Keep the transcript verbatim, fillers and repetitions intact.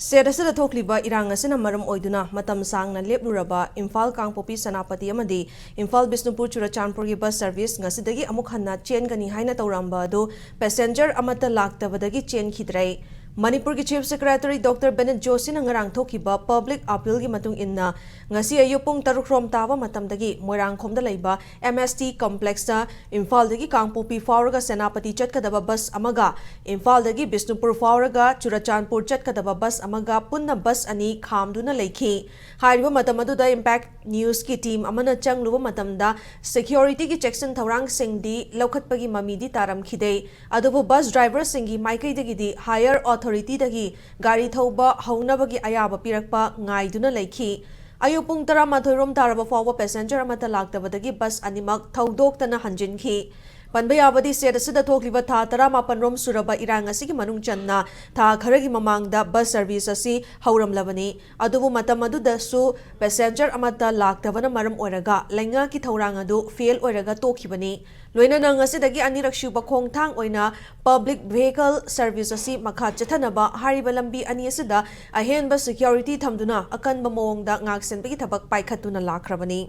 State ꯑꯁꯤꯗ ꯊꯣꯛꯂꯤꯕ ꯏꯔꯥꯡ ꯑꯁꯤꯅ ꯃꯔꯝ ꯑꯣꯏꯗꯨꯅ ꯃꯇꯝ ꯁꯥꯡꯅ ꯂꯦꯞꯂꯨꯔꯕ ꯏꯝꯐꯥꯜ ꯀꯥꯡꯄꯣꯛꯄꯤ ꯁꯦꯅꯥꯄꯇꯤ ꯑꯃꯗꯤ ꯏꯝꯐꯥꯜ ꯕꯤꯁꯅꯨꯄꯨꯔ ꯆꯨꯔꯆꯥꯟꯄꯨꯔꯒꯤ ꯕꯁ ꯁꯔꯚꯤꯁ ꯉꯁꯤꯗꯒꯤ ꯑꯃꯨꯛ ꯍꯟꯅ ꯆꯦꯟꯒꯅꯤ ꯍꯥꯏꯅ ꯇꯧꯔꯝꯕ ꯑꯗꯨ ꯄꯦꯁꯦꯟꯖꯔ ꯑꯃꯠꯇ ꯂꯥꯛꯇꯕꯗꯒꯤ ꯆꯦꯟꯈꯤꯗ꯭ꯔꯦ꯫ ꯃꯅꯤꯄꯨꯔꯒꯤ ꯆꯤꯐ ꯁꯦꯀ꯭ꯔꯦꯇꯔꯤ ꯗꯣꯛꯇꯔ ꯕꯦꯅꯦꯠ ꯖꯣꯁꯤꯅ ꯉꯔꯥꯡ ꯊꯣꯛꯈꯤꯕ ꯄꯕ꯭ꯂꯤꯛ ꯑꯄꯤꯜꯒꯤ ꯃꯇꯨꯡ ꯏꯟꯅ, ꯉꯁꯤ ꯑꯌꯨꯛ ꯄꯨꯡ ꯇꯔꯨꯛ ꯔꯣꯝ ꯇꯥꯕ ꯃꯇꯝꯗꯒꯤ ꯃꯣꯏꯔꯥꯡꯈꯣꯝꯗ ꯂꯩꯕ ꯑꯦꯝ ꯑꯦꯁ ꯇꯤ ꯀꯝꯄ꯭ꯂꯦꯛꯁꯇ ꯏꯝꯐꯥꯜꯗꯒꯤ ꯀꯥꯡꯄꯣꯛꯄꯤ ꯐꯥꯎꯔꯒ ꯁꯦꯅꯥꯄꯇꯤ ꯆꯠꯀꯗꯕ ꯕꯁ ꯑꯃꯒ ꯏꯝꯐꯥꯜꯗꯒꯤ ꯕꯤꯁꯅꯨꯄꯨꯔ ꯐꯥꯎꯔꯒ ꯆꯨꯔꯆꯥꯟꯄꯨꯔ ꯆꯠꯀꯗꯕ ꯕꯁ ꯑꯃꯒ ꯄꯨꯟꯅ ꯕꯁ ꯑꯅꯤ ꯈꯥꯝꯗꯨꯅ ꯂꯩꯈꯤ꯫ ꯍꯥꯏꯔꯤꯕ ꯃꯇꯝ ꯑꯗꯨꯗ ꯏꯝꯄꯦꯛ ꯅ꯭ꯌꯨꯁꯀꯤ ꯇꯤꯝ ꯑꯃꯅ ꯆꯪꯂꯨꯕ ꯃꯇꯝꯗ ꯁꯦꯀ꯭ꯌꯨꯔꯤꯇꯤꯒꯤ ꯆꯦꯛꯁꯤꯟ ꯊꯧꯔꯥꯡꯁꯤꯡꯗꯤ ꯂꯧꯈꯠꯄꯒꯤ ꯃꯃꯤꯗꯤ ꯇꯥꯔꯝꯈꯤꯗꯦ꯫ ꯑꯗꯨꯕꯨ ꯕꯁ ꯗ꯭ꯔꯥꯏꯚꯔꯁꯤꯡꯒꯤ ꯃꯥꯏꯀꯩꯗꯒꯤꯗꯤ ꯍꯥꯌꯔ ꯑꯣꯊꯣꯔꯤꯇꯤꯗꯒꯤ ꯒꯥꯔꯤ ꯊꯧꯕ ꯍꯧꯅꯕꯒꯤ ꯑꯌꯥꯕ ꯄꯤꯔꯛꯄ ꯉꯥꯏꯗꯨꯅ ꯂꯩꯈꯤ꯫ ꯑꯌꯨꯛ ꯄꯨꯡ ꯇꯔꯥꯃꯥꯊꯣꯏ ꯔꯣꯝ ꯇꯥꯔꯕ ꯐꯥꯎꯕ ꯄꯦꯁꯦꯟꯖꯔ ꯑꯃꯠꯇ ꯂꯥꯛꯇꯕꯗꯒꯤ ꯕꯁ ꯑꯅꯤꯃꯛ ꯊꯧꯗꯣꯛꯇꯅ ꯍꯟꯖꯤꯟꯈꯤ꯫ ꯄꯟꯕ ꯌꯥꯕꯗꯤ, ꯁ꯭ꯇꯦꯠ ꯑꯁꯤꯗ ꯊꯣꯛꯂꯤꯕ ꯊꯥ ꯇꯔꯥꯃꯥꯄꯟ ꯔꯣꯝ ꯁꯨꯔꯕ ꯏꯔꯥꯡ ꯑꯁꯤꯒꯤ ꯃꯅꯨꯡ ꯆꯟꯅ ꯊꯥ ꯈꯔꯒꯤ ꯃꯃꯥꯡꯗ ꯕꯁ ꯁꯔꯚꯤꯁ ꯑꯁꯤ ꯍꯧꯔꯝꯂꯕꯅꯤ꯫ ꯑꯗꯨꯕꯨ ꯃꯇꯝ ꯑꯗꯨꯗꯁꯨ ꯄꯦꯁꯦꯟꯖꯔ ꯑꯃꯠꯇ ꯂꯥꯛꯇꯕꯅ ꯃꯔꯝ ꯑꯣꯏꯔꯒ ꯂꯩꯉꯥꯛꯀꯤ ꯊꯧꯔꯥꯡ ꯑꯗꯨ ꯐꯦꯜ ꯑꯣꯏꯔꯒ ꯇꯣꯛꯈꯤꯕꯅꯤ꯫ ꯂꯣꯏꯅꯅ ꯉꯁꯤꯗꯒꯤ ꯑꯅꯤꯔꯛ ꯁꯨꯕ ꯈꯣꯡꯊꯥꯡ ꯑꯣꯏꯅ ꯄꯕ꯭ꯂꯤꯛ ꯚꯦꯍꯤꯀꯜ ꯁꯔꯚꯤꯁ ꯑꯁꯤ ꯃꯈꯥ ꯆꯠꯊꯅꯕ ꯍꯥꯏꯔꯤꯕ ꯂꯝꯕꯤ ꯑꯅꯤ ꯑꯁꯤꯗ ꯑꯍꯦꯟꯕ ꯁꯦꯀ꯭ꯌꯨꯔꯤꯇꯤ ꯊꯝꯗꯨꯅ ꯑꯀꯟꯕ ꯃꯑꯣꯡꯗ ꯉꯥꯛꯁꯦꯟꯕꯒꯤ ꯊꯕꯛ ꯄꯥꯏꯈꯠꯇꯨꯅ ꯂꯥꯛꯈ꯭ꯔꯕꯅꯤ꯫